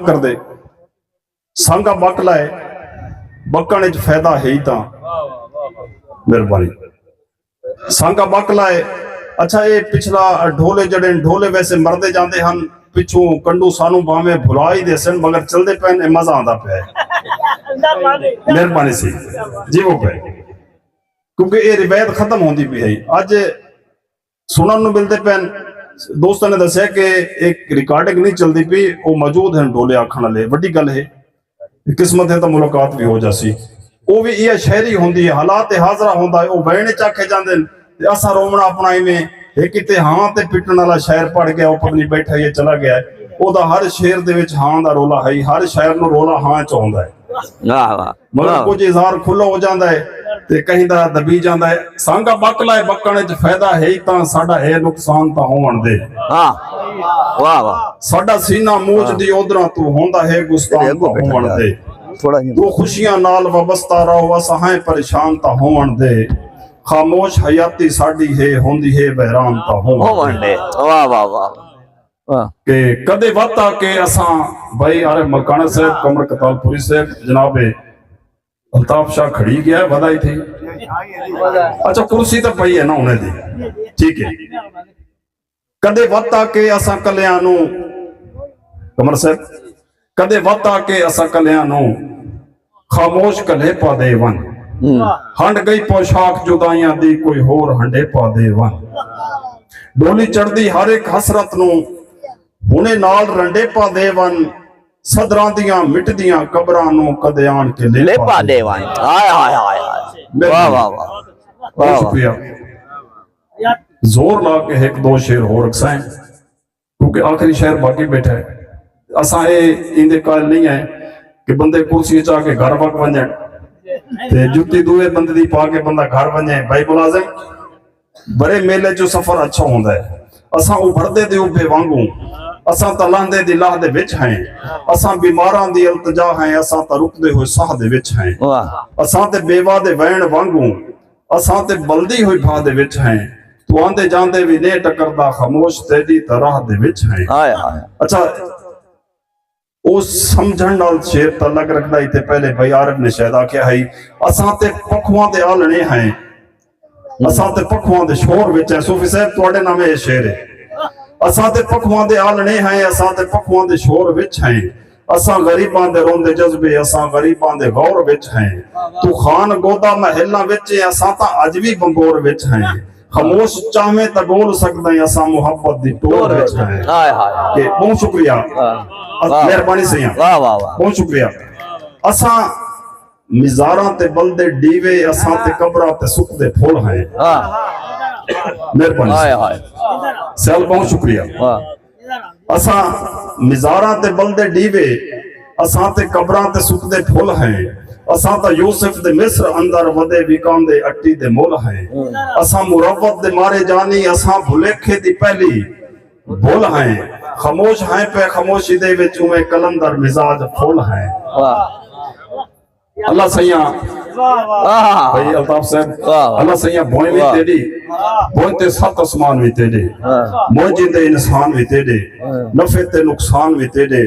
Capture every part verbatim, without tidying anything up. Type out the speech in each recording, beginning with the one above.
کردے۔ سانگا بک لائے، بکݨ اچ فائدہ ہے ہی تاں۔ مہربانی۔ سانگا بک لائے۔ اچھا، اے پچھلا ڈھولے جڑے ڈھولے ویسے مردے جاندے ہن، پچھوں کنڈو سانوں بھاویں بھلا ہی دے سن، مگر چلدے پئن، اے مزہ آندا پیا ہے۔ مہربانی سی۔ جی وہ پہ، کیونکہ اے روایت ختم ہوندی پئی ہے۔ اج سنن نوں ملدے پئن۔ دوستاں نے دسیا کہ ایک ریکارڈنگ نہیں چلدی پئی، او موجود ہیں ڈھولے آکھن والے، وڈی گل ہے۔ قسمت ہے تاں ملاقات بھی ہو جاسی۔ او بھی ایہا شاعری ہوندی ہے، حالات حاضرہ ہوندا ہے، او وین اچ آکھے جاندے ہن تے اساں رووݨا اپݨا ایویں ہک کتے ہاں تے پٹݨ والا شاعر پڑھ گیا، او پتہ نہیں بیٹھا یا چلا گیا ہے۔ او دا ہر شعر دے وچ ہاں دا رولا ہے، ہر شاعر نوں رولا ہاں چ ہوندا ہے۔ واہ واہ۔ مگر واہ۔ کجھ اظہار کھلا ہو جاندا ہے تے کہیں دا دبی جاندا ہے۔ سانگا بک لائے، بکݨ اچ فائدہ ہے ہی تاں، ساڈا ہے نقصان تاں ہووݨ دے۔ ہاں۔ واہ واہ۔ ساڈا سینہ موج واہ۔ دی اودراں توں ہوندا ہے گستان تاں ہووݨ دے۔ تھوڑا جیہاں۔ توں خوشیاں نال وابستہ رہو، اساں ہیں پریشان تاں ہووݨ دے۔ خاموش حیاتی ساڈی ہے، ہوندی ہے ویران تاں ہووݨ دے۔ واہ واہ واہ۔ واہ۔ کہ کدے وت آ کے اساں، بھائی عارف ملکانہ صاحب، قمر کتال پوری صاحب، جناب الطاف شاہ کھڑی گیا ہے، ودائی تھی۔ اچھا، کرسی تے پئی ہے نا انہیں دی۔ ٹھیک ہے۔ کدے وت آ کے اساں کلیاں نوں، قمر صاحب، کدے وت آ کے اساں کلیاں نوں خاموش کلیپا دے ون۔ ہم۔ ہنڈ گئی پوشاک جدائیاں دی، کوئی ہور ہنڈیپا دے ون۔ ڈولی چڑھدی ہر ایک حسرت نوں، ہنے نال رنڈیپا دے ون۔ صدراں دیاں مٹدیاں قبراں نوں کدے آن کے لیپا لیپا دے دے ون۔ ہائے ہائے ہائے ہائے۔ مہربانی۔ واہ واہ واہ۔ بہت واہ واہ۔ شکریہ۔ زور لا کے ہک دو شعر ہور رکھسائیں۔ کیونکہ آخری شعر باقی بیٹھا ہے۔ اساں اے ایندے قائل نہیں ہیں کہ بندے کرسی چا کے گھر وگ ونجن تے جتی دوئے بندے دی پا کے بندہ گھر ونجے۔ بھائی ملازم، بڑے میلے چوں سفر اچھا ہوندا ہے۔ اساں ابھردے دے ابھے وانگوں، اساں تاں لہندے دی لاہ دے وچ ہیں۔ اساں بیماراں دی التجا ہیں، اساں تاں رکدے ہوئے ساہ دے وچ ہیں۔ واہ۔ اساں تے بیوہ دے وین وانگوں، اساں تے بلدی ہوئی بھاہ دے وچ ہیں۔ توں آندے جاندے وی نیں ٹکردا، خاموش تیݙی تاں راہ دے وچ ہیں۔ ہائے ہائے۔ اچھا، او سمجھݨ نال شعر تعلق رکھدا ہئی تے پہلے بھائی عارف نے شاید آکھیا ہئی، اساں تے پکھواں دے آلݨے ہیں، اساں تے پکھواں دے شور وچ ہیں۔ صوفی صاحب، تہاݙے نام اے شعر ہے۔ اساں تے پکھواں دے آلݨے ہیں، اساں تے پکھواں دے شور وچ ہیں۔ اساں غریباں دے روندے جذبے، اساں غریباں دے غور وچ ہیں۔ توں خان گودا محلاں وچ ہیں، اساں تاں اڄ وی بنگور وچ ہیں۔ خاموش چاہویں تاں ٻول سڳدیں، اساں محبت دی ٹور وچ ہیں۔ ہائے ہائے۔ کہ بہت شکریہ۔ واہ۔ مہربانی سئیاں۔ واہ واہ واہ۔ بہت شکریہ۔ اساں مزاراں تے ٻلدے ݙیوے، اساں تے قبراں تے سکدے پھل ہیں۔ واہ۔ مہربانی ہائے سئیاں۔ ہائے۔ سیال بہت شکریہ۔ واہ۔ اساں مزاراں تے ٻلدے ݙیوے، اساں تے قبراں تے سکدے پھل ہیں۔ اساں تاں یوسف دے مصر اندر ودے وکاندے اٹی دے مل ہیں۔ اساں مروت دے مارے جانی، اساں بھلیکھے دی پہلی بھل ہیں۔ خاموش ہیں پئے خاموشی دے وچ، اوویں قلندر مزاج پھل ہیں۔ واہ۔ اللہ سئیاں۔ واہ۔ بھائی الطاف صاحب، واہ۔ اللہ سئیاں، بھوئیں وی واہ۔ تیݙی، بھوئیں تے ست اسمان وی تیݙے، ہاں۔ موجیں دے انسان وی تیݙے، ہاں۔ نفع تے نقصان وی تیݙے،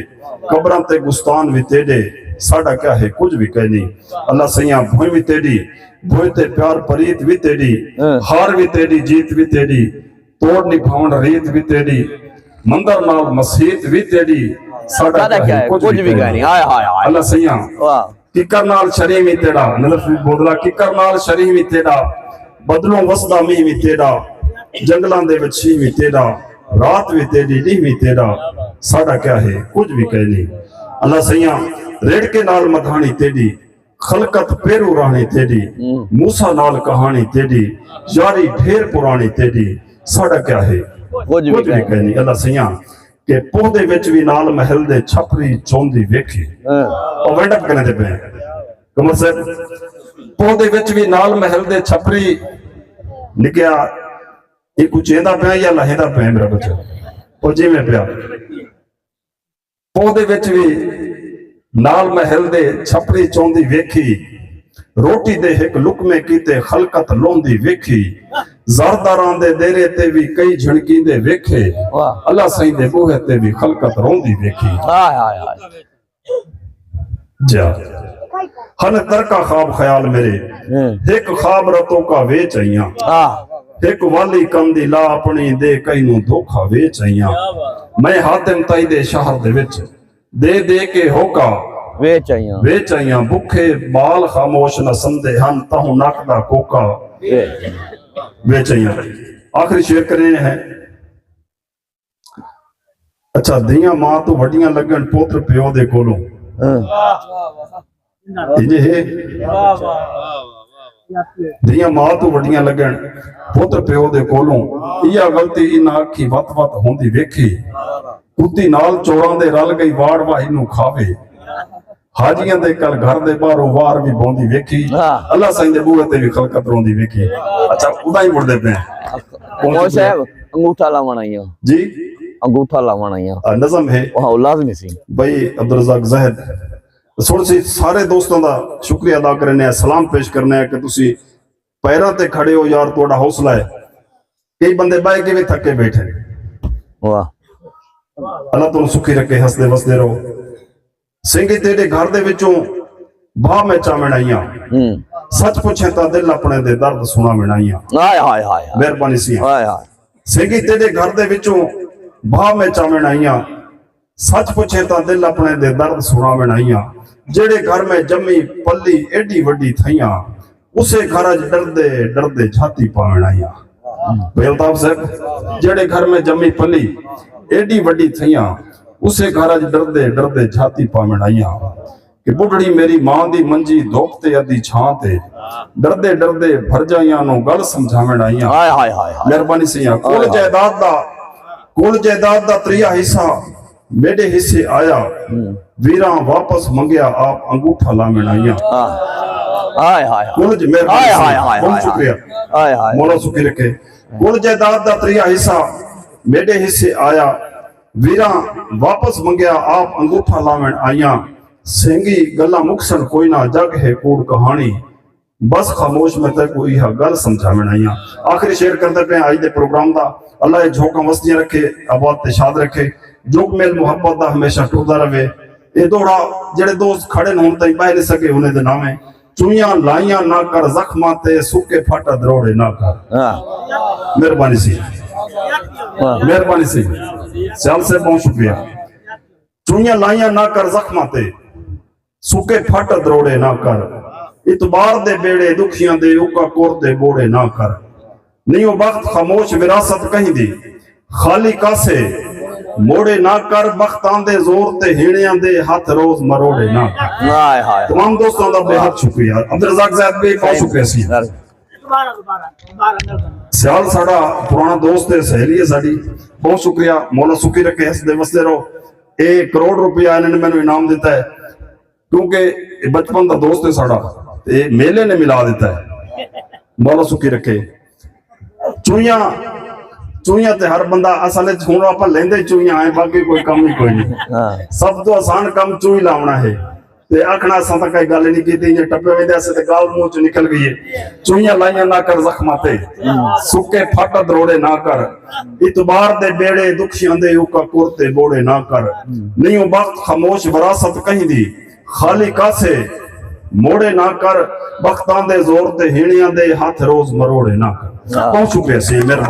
قبراں تے گستان وی تیݙے، ساݙا کیا ہے، کجھ وی کائنی۔ اللہ سئیاں، بھوئیں وی تیݙی، بھوئیں تے پیار پریت وی تیݙی، ہاں۔ ہار وی تیݙی، جیت وی تیݙی، توڑ نبھاوݨ ریت وی تیݙی، مندر نال مسیت وی تیݙی، ساݙا ساݙا کیا کیا ہے، ہے، کجھ کجھ وی وی کائنی۔ کائنی۔ ہائے ہائے ہائے۔ اللہ سئیاں۔ واہ۔ ککر نال شریں وی تیݙا، نظر شریف بودلا، ککر نال شریں وی تیݙا، بدلوں وسدا مینہ وی تیݙا، جنگلاں دے وچ شیں وی تیݙا، رات وی تیݙی، ݙینہہ وی تیݙا، ساݙا کیا ہے، کجھ وی کائنی۔ اللہ سئیاں، ریڑکے نال مدھاݨی تیݙی، خلقت پیروں راہݨی تیݙی، ہوں۔ موسیٰ نال کہاݨی تیݙی، یاری ڈھیر پراݨی تیݙی، ساݙا کیا ہے، کجھ وی کجھ وی کائنی۔ کائنی۔ اللہ سئیاں، کہ پوہ دے وچ وی نال محل دے چھپری چوندی ویکھی۔ ہاں۔ او وائنڈ اپ کرݨے تے پئے ہیں۔ قمر صاحب، پوہ دے وچ وی نال محل دے چھپری نکیا، ایکوں چیندا پیا یا لہیندا پیا میرا بچہ؟ او جیویں پیا۔ پوہ دے وچ وی نال محل دے چھپری چوندی ویکھی، روٹی دے ہک لقمے کیتے خلقت لوندی ویکھی، زرداراں دے دیرے تے وی کئی جھنکیندے ویکھے۔ واہ۔ اللہ سائیں دے بوہے تے وی خلقت روندی ویکھی۔ ہائے ہائے ہائے۔ جا ہن ترکا خواب خیال میرے، ہوں۔ ہک خواب رتوں کا ویچ آئیاں۔ آہ۔ ہک والی کم دی لا اپنی دے کہیں نوں دھوکا ویچ آئیاں۔ میں حاتم تائی دے شہر دے وچ دے دے کے ہوکا ویچ آئیاں۔ ویچ آئیاں۔ بکھے بال خاموش نہ سمدے ہن، تہوں نک دا کوکا اے۔ ویچ آئیاں۔ آخری شعر کرنے ہیں۔ اچھا، دھیاں ماں تو وڈیاں لگن پتر پیو دے کولوں۔ ہاں۔ انج ہے۔ دھیاں ماں تو وڈیاں لگن پتر پیو دے کولوں۔ ایہا غلطی انہاں اکھی وت وت ہوندی ویکھی۔ کتی نال چوراں دے رل گئی، واڑ واہ اینوں کھاوے۔ حاجیاں دے کل گھر دے باہروں وار وی بوندی ویکھی۔ ہاں۔ اللہ سائیں دے بوہے تے وی خلقت روندی ویکھی۔ اچھا، ادا ہی مڑدے پے ہیں۔ مولوی صاحب، انگوٹھا لاوݨ آئیاں۔ جی۔ انگوٹھا لاوݨ آئیاں۔ آ، نظم ہے۔ ہاں، لازمی سی۔ بھائی عبدالرزاق زاہد، سن سی سارے دوستاں دا شکریہ ادا کرنے ہیں، سلام پیش کرنے ہیں کہ تسی پیراں تے کھڑے ہو یار، تہاڈا حوصلہ ہے۔ کئی بندے بہہ کے وی تھکے بیٹھے۔ واہ۔ اللہ تہاڈوں سکھی رکھے، ہسدے وسدے رہو۔ سنگی تیڈے گھر دے وچوں بھا میں چاوݨ آئیاں۔ ہوں۔ سچ پچھیں تاں دل اپنے دے درد سݨاوݨ آئیاں۔ ہائے ہائے ہائے۔ مہربانی سی۔ ہائے ہائے۔ سنگی تیڈے گھر دے وچوں بھا میں چاوݨ آئیاں۔ سچ پچھیں تاں دل اپنے دے درد سݨاوݨ آئیاں۔ جیڑھے گھر میں جمی پلی ایڈی وڈی تھئیاں، اسے گھر اچ ڈردے ڈردے جھاتی پاوݨ آئیاں۔ بھئی الطاف صاحب، جیڑھے گھر میں جمی پلی ایڈی وڈی تھئیاں، اسے گھر اچ ڈردے ڈردے جھاتی پاوݨ آئیاں۔ کہ بڈھڑی میری ماں دی منجی دھوپ تے ادھی چھاں تے، ڈردے ڈردے بھرجائیاں نوں گل سمجھاوݨ آئیاں۔ ہائے ہائے ہائے ہائے۔ مہربانی سئیاں۔ کل ہائے۔ جائیداد دا، کل جائیداد دا تریہا حصہ میڈے حصے آیا۔ ہوں۔ ویراں واپس منگیا آپ انگوٹھا لاوݨ آئیاں۔ ہاں۔ ہائے ہائے ہائے۔ کل ج-، مہربانی ہائے سئیاں۔ ہائے ہائے بہت ہائے۔ شکریہ۔ ہائے ہائے۔ مولا سکھی رکھے۔ کل جائیداد دا تریہا حصہ میڈے حصے آیا۔ ویراں واپس منگیا آپ انگوٹھا لاوݨ آئیاں۔ سینگی گلاں مکسن کوئی نہ، جگ ہے کوڑ کہاݨی۔ بس خاموش میں تیکوں ایہا گل سمجھاوݨ آئیاں۔ آخری شعر کردے پئے آں اڄ دے پروگرام دا۔ اللہ اے جھوکاں وسدیاں رکھے، آباد تے شاد رکھے۔ جھوک میل محبت دا ہمیشہ ٹردا رہے۔ اے دوہڑا جیڑھے دوست کھڑے ہن تئیں ٻہہ نی سڳے، انہیں دے ناویں۔ چوئیاں لائیاں نہ کر زخماں تے، سکے پھٹ ادروڑے نہ کر۔ ہاں۔ مہربانی سی۔ ہاں۔ مہربانی سی۔ سیال صاحب بہت شکریہ۔ چوئیاں لائیاں نہ کر زخماں تے، سکے پھٹ ادروڑے نہ کر۔ اتبار دے بیڑے دکھیاں دے، اکا کر دے بوڑے نہ کر۔ نہیں او بخت خاموش وراثت کہیں دی، خالی کاسے موڑے نہ کر۔ بختاں دے زور تے ہیݨیاں دے، ہتھ روز مروڑے نہ کر۔ ہائے ہائے۔ تمام دوستاں دا بے حد شکریہ۔ عبدالرزاق زاہد بھائی بہت شکریہ سی۔ سیال ساڈا پرانا دوست ہے، سہیلی ہے ساڈی۔ بہت شکریہ، مولا سکھی رکھے، ہسدے وسدے رہو۔ اے کروڑ روپیہ انہاں نے مینوں انعام دتا ہے، کیونکہ اے بچپن دا دوست ہے ساڈا، تے میلے نے ملا دتا ہے۔ مولا سکھی رکھے۔ چوئیاں، چوئیاں تے ہر بندہ اصل وچ ہن آپاں لیندے چوئیاں ہیں، باقی کوئی کم ہی کوئی نہیں۔ ہاں۔ سب تو آسان کم چوئی لاونا ہے۔ تے آکھنا اساں تاں کئی گل نہیں کیتی، انجے ٹپے ویندے اسے تے گال منہ چ نکل گئی ہے۔ چوئیاں لائیاں نہ کر زخماں تے، سکے پھٹ ادروڑے نہ کر۔ اتبار دے بیڑے دکھیاں دے، اکا کر تے بوڑے نہ کر۔ نہیں او بخت خاموش وراثت کہیں دی، خالی کاسے موڑے نہ کر۔ بختاں دے زور تے ہیݨیاں دے، ہتھ روز مروڑے نہ کر۔ ہاں۔ بہت شکریہ سی، مہربانی۔